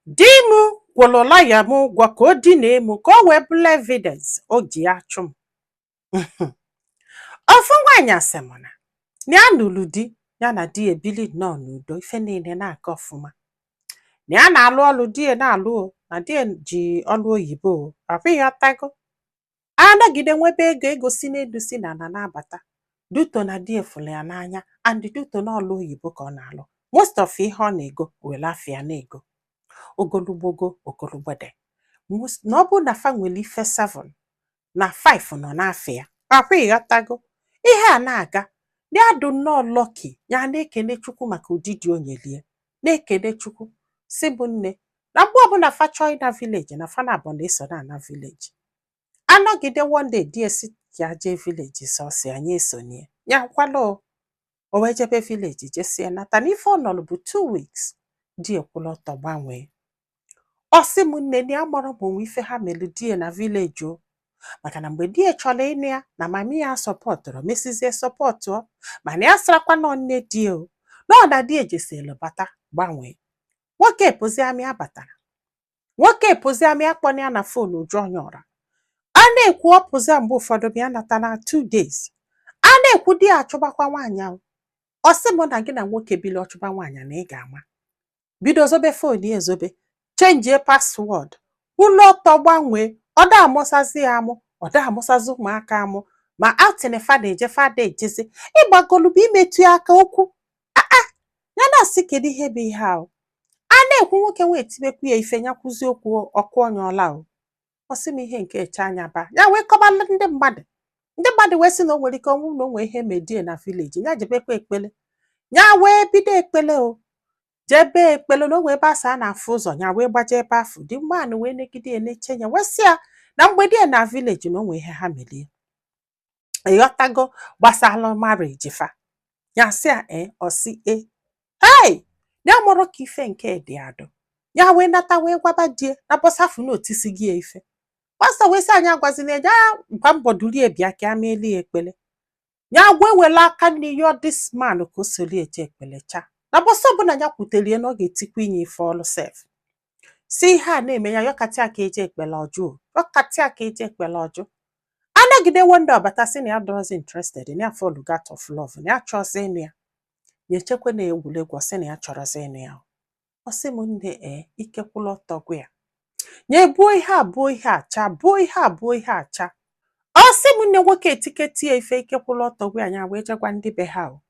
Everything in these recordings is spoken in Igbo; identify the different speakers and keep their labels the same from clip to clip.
Speaker 1: Di m kwụrụ lọya m ụgwọ ka o dinee m, ka o wee bụrụ evidence o ji ya chụ m. Ofu nwaanyị asị m na ya nụrụ di, ya na di ebili nnọọ n'udo, ife niile na-aga ọfụma, na ya na-alụ ọlụ, di ya na-alụ o, na di ya ji ọlụ oyibo o. Ọkwa ịghọtago, anọgide nwebe ego, ego si n'elu si n'ala na-abata, due to na di ya fụrụ ya n'anya and due to na ọlụ oyibo ka ọ na-alụ, most of ihe ọ na-ego were afọ ya na-ego ogolugbogo ogologbede na ọ bụrụ na fa nwere ife 7 na 5 nọ n'afọ ya. Ọkwa ịghọtago, ihe a na-aga, ya dụ nnọọ lucky, ya na-ekene Chukwu maka ụdịdị o nyelie, na-ekene Chukwu si bụ nne na mgbe ọbụla fa chọọ ịna village, na fa na-abụ na-eso na-ana village. Anọgide, one day di esi ka jee village sọsọ ya, nye esonye ya kwala o. O wee jebe village, jesie nata, na ife ọ nọrọ bụ 2 weeks, di ekwụla ọtọ gbanwee. Ọ sị m nne na ya mara ma onwe ife ha mere di ya na village o, maka na mgbe di ya chọrọ ịnụ ya, na mami ya supportụrụ, mesizie supportụọ, mana ya sarakwa nọ nne di ya o, nọ na di ejesịrị bata gbanwee. Nwoke pụzi amị abatara, nwoke pụzi amị akpọna ya na phone, uju onye ọra a na-ekwu. Ọ pụzia mgbe ụfọdụ bịa nata na 2 days. A na-ekwu, di ya achụbakwa nwaanyị ahụ. Ọ sị m na gị na nwoke bili ọchụba nwaanyị na ị ga-ama bido zobe phone ya, ezobe, changie password, ụlọ ọtọ gbanwee. Ọ da amụsazi ya amụ, ọ da amụsazi ụmụaka amụ, ma outing fada eje, fada ejezi ịgbagolu bụ imetụ ya aka okwu aa ya na-asị, kedu ihe bụ ihe ahụ a na-ekwu? Nwoke wee tibekwu ya ife, nyakwuzi okwu ọkụ onye ọla o. Ọ sị m ihe nke eche anya ba ya wee kọbalụ ndị mmadụ. Ndị mmadụ wee sị na o nwere ike ọnwụ, na o nwee ihe medie na village, ya jebekwa ekpele. Ya wee bido ekpele o, jebe ekpele na o nwee ebe asa a na-afụ ụzọ, ya wee gbaje ebe afụ dị mmanụ, wee negide ya, neche ya, wee sị ya na mgbe di ya na village, na o nwee ihe ha melie, ịghọtago, gbasara marriage fa. Ya sị ya ee, ọ sị e hei, ya mụrụ ka ife nke dị adụ. Ya wee nata, wee gwaba die na bọsafụ na otisi gị ya ife. Pastọ wee sị anyị agwazina ya, gba mbọ durie bịa ka ya meeli ya ekpele. Ya gwa ewela aka nne yọọ this man ka o soli eje ekpele cha na bọsọ ọbụla ya kwuterie na ọ ga-etikwa inye ife ọlụ sef. Si ihe a na-eme ya, yọkatị aka eje ekpele ọjụụ, yọkatị aka eje ekpele ọjụụ. Anagide wonde ọbata sị na ya dọrọzi interested, na ya fall out of love, na ya chọzi ịnụ ya. Ya echekwa na egwuregwu, ọ sị na ya chọrọzi ịnụ ya. Ọ sị m nne, ee, ike kwụla ọtọ gwa ya, ya ebuo ihe a, buo ihe acha, buo ihe a, buo ihe acha. Ọ sị m nne, nwoke etiketi ya ife, ike kwụla ọtọ gwa ya. Ya wee jegwa ndị be ha o,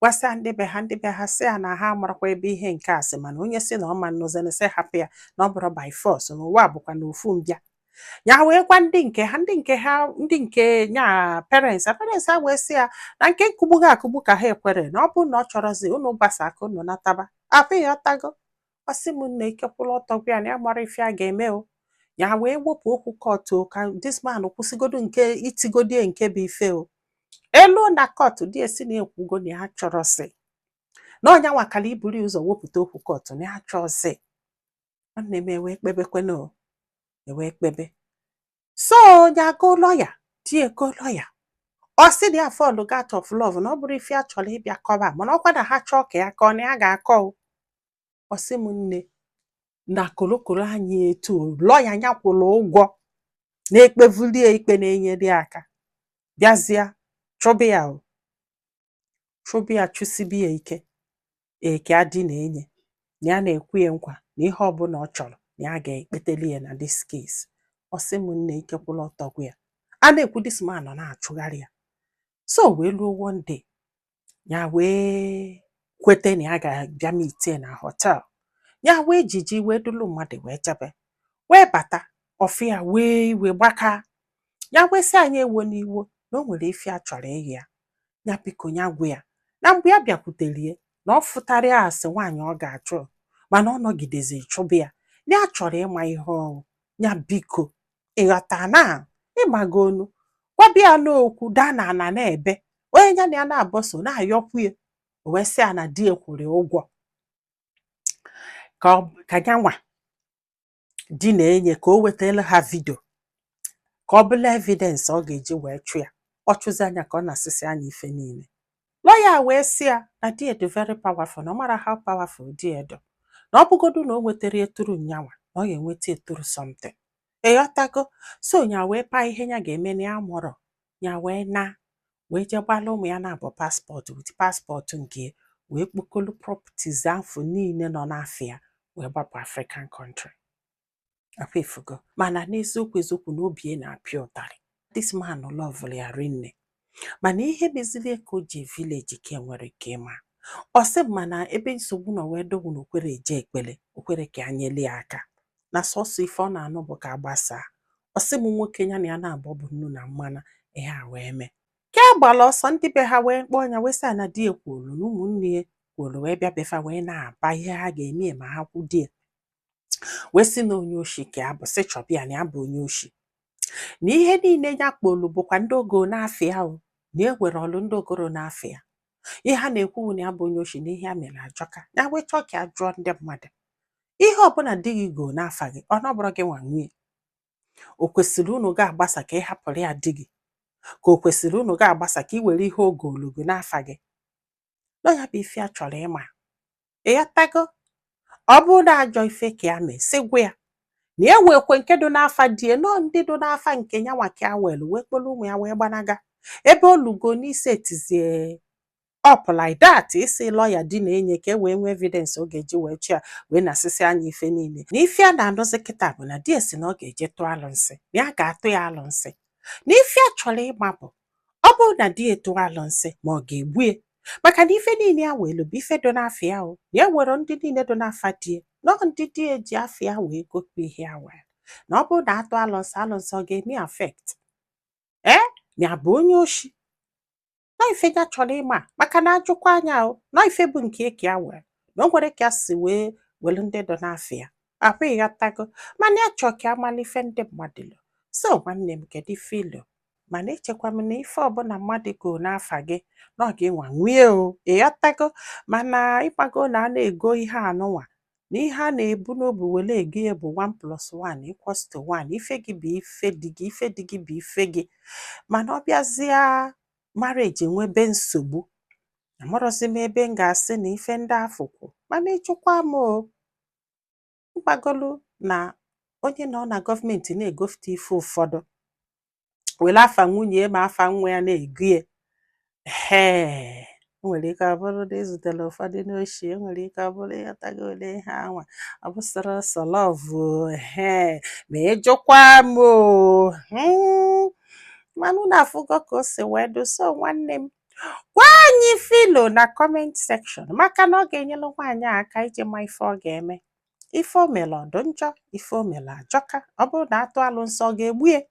Speaker 1: gwasịa ndị be ha, ndị be ha sị ya na ha marakwa ebe ihe nke a sị, mana onye sị na ọ ma nnụzini, sị hapụ ya, na ọ bụrụ by force, n'ụwa bụkwa na ofu mbịa. Ya wee gwa ndị nke ha, ndị nke ha, ndị nke nya parents, parents ha wee sị ya na nke nkugbu ga akụgbu ka ha ekwere, na ọ bụrụ na ọ chọrọzi unu gbasa aka unu nataba afọ. Ịghọtago? Ọ sị m nne, ike kwụla ọtọ gwa ya na ya mara ife a ga-eme o. Ya wee wepụ okwu court o, ka this man kwụsịgodu nke itigodie nke bụ ife o elu na court. Di esi na ekwugo na ya chọrọsị na ọnya nwakala iburu ụzọ wepụta okwu court, na ya chọọsị. Nwanne m, ewee kpebekwana o, ewee kpebe. So ya go lọya, di ego lọya, ọ sị na ya fall out of love, na ọ bụrụ ife a chọrọ ịbịa kọba, mana ọkwa na ha chọọ ka ya kọọ, na ya ga-akọ o. Ọ sị m nne, na kolokolo anyị etu lọya ya kwụrụ ụgwọ na-ekpevulie ikpe na-enyere ya aka, bịazịa chụba ya o, chụba ya, chụsibi ya ike eke adị na enye na ya na-ekwu ya nkwa na ihe ọbụla ọ chọrọ na ya ga-ekpeteli ya na this case. Ọ sị m nne, ike kwụla ọtọ gwa ya. A na-ekwu, this man nọ na-achụgharị ya. So wee luo one day, ya wee kwete na ya ga-abịa meetie na hotel. Ya wee jiji wee dulu mmadụ wee jebe, wee bata ọfịa, wee iwe gbaka ya, wee sị anyị ewo n'iwo, na o nwere ife a chọrọ ịyị ya, ya biko ya gwa ya na mgbe ya bịakwutere ya, na ọ fụtara ya asị nwaanyị ọ ga-achụ, mana ọ nọgidezi chụba ya, na ya chọrọ ịma ihe ọwụ, ya biko ịghọta na ịmago onu gwabịa n'okwu daa na ana na-ebe onye ya na ya na-abọ so na-ayọkwu ya. O wee sị ya na di ya kwụrụ ya ụgwọ ka ka ya nwa di na-enye ka o wetara ha video, ka ọ bụla evidence ọ ga-eji wee chụ ya. Ọ chụzi anya ka ọ na-asịsị anya ife niile. Lọya wee sị ya na di ya dị very powerful, na ọ mara how powerful di ya dị, na Na ọ bụgodu na o nwetara ya through nyanwa, na ọ ga-enweta ya through something. Ịghọtago? So nya wee paa ihe ya ga-eme na ya mụrọ ya, wee na wee jee gbala ụmụ ya na-abụ passport with passport nke ya, wee kpokolu properties afọ niile nọ n'afọ wee gbapụ African country. Akwa ifugo? Mana n'eziokwu eziokwu, na obi ya na-apịa ụtarị. This man loveụrụ ya rinne, mana ihe mezilie ka o ji village ka enwere ike ịma. Ọ sị m, mana ebe nsogbu nọ wee dogwu na okwere eje ekpele, okwere ka anyeli ya aka, na sọsọ ife ọ na-anụ bụ ka agbasaa. Ọ sị m, nwoke ya na ya na-abụ bụ nnu na mmanụ. Ihe a wee mee ka e gbara ọsọ, ndị be ha wee kpọọ ya, wee sị ya na di ya kwuru na ụmụnne ya kwuru, wee bịa befa, wee na-aba ihe ha ga-eme ma ha kwu di ya, wee sị na onye oshi ka ya bụ, sị chọba ya, na ya bụ onye oshi, na ihe niile ya kpolu bụkwa ndị ogo n'afọ ya o, na e were ọlụ ndị ogoro n'afọ ya. Ihe ha na-ekwu bụ na ya bụ onye oshi, na ihe ya mere ajọka. Ya wee chọọ ka ya jụọ ndị mmadụ, ihe ọbụla di gị goo n'afa gị, ọ nọbụrụ gị nwa nwunye, o kwesịrị unu ga-agbasa ka ị hapụrụ ya di gị, ka o kwesịrị unu ga-agbasa ka ị were ihe ogologo n'afa gị? Nọ ya bụ ife a chọrọ ịma. Ịghọtago? Ọ bụrụ na ajọ ife ka ya mee, sị gwa ya na e nwekwe nke dị n'afa die, nọọ ndị dị n'afa nke ya nwa ka ya welu wee kpọrọ ụmụ ya wee gbanaga. Ebe olugo n'isi etizie up like that, isi lọya di na enye ka e wee nwee evidence ọ ga-eji wee chi ya, wee na-asịsị anya ife niile na ife a na-anụzi kịta bụ na di esi na ọ ga-eje tụọ alụnsị, na ya ga-atụ ya alụnsị. Na ife a chọrọ ịma bụ, ọ bụrụ na di ya tụọ alụnsị, ma ọ ga-egbu ya, maka na ife niile ya welu bụ ife dị n'afọ ya o, na e nwere ndị niile dị n'afa die, nọ ndị di ya ji afọ ya wee gokwa ihe ya were, na ọ bụrụ na atụ alụnsị, alụnsị ọ ga-eme affect ee, na ya bụ onye oshi. Nọ ife ya chọrọ ịma, maka na ajụkwa anya o nọ ife bụ nke ka ya were, na o nwere ka ya si wee welu ndị dị n'afọ ya ahụ. Ịghọtago? Mana ya chọọ ka amala ife ndị mmadụ lụ. So nwanne m, kedu ife ilo? Mana echekwa m na ife ọbụla mmadụ go n'afa gị, na ọ ga-enwa nwunye o. Ịghọtago? Mana ịgbago na a na-ego ihe anụnwa na ihe a na-ebu n'obi were ego ya bụ 1 plus 1 equals to 1. Ife gị bụ ife dị gị, ife dị gị bụ ife gị. Mana ọ bịazịa marriage nwebe nsogbu, amarọzi m ebe m ga-asị na ife ndị afụ kwu. Mana ịchụkwa m o, mgbagolu na onye nọ na gọọmenti na-egofute ife ụfọdụ, were afa nwunye ma afa nwa ya na-ego ya, ee, o nwere ike ọ bụrụ na ezutere ụfọdụ n'oshi. O nwere ike ọ bụrụ, ịghọtago, ole ihe anwa ọ bụsịrị sọ love o. Ehe, ma ịjụkwa m o, mana unu afụgo ka o si wee dị. So nwanne m, gwa anyị filo na comment section, maka na ọ ga-enyere nwaanyị a aka iji ma ife ọ ga-eme. Ife o mere ọ dị njọ? Ife o mere ajọka? Ọ bụrụ na atụ alụ nsọ, ọ ga-egbu ya?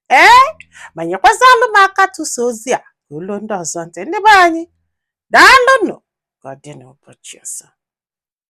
Speaker 1: Ee, ma nyekwazalụ m aka tụsa ozi a ka olu ndị ọzọ ntị. Ndị be anyị, daalụnụ. Ka ọ dị n'ụbọchị ọzọ.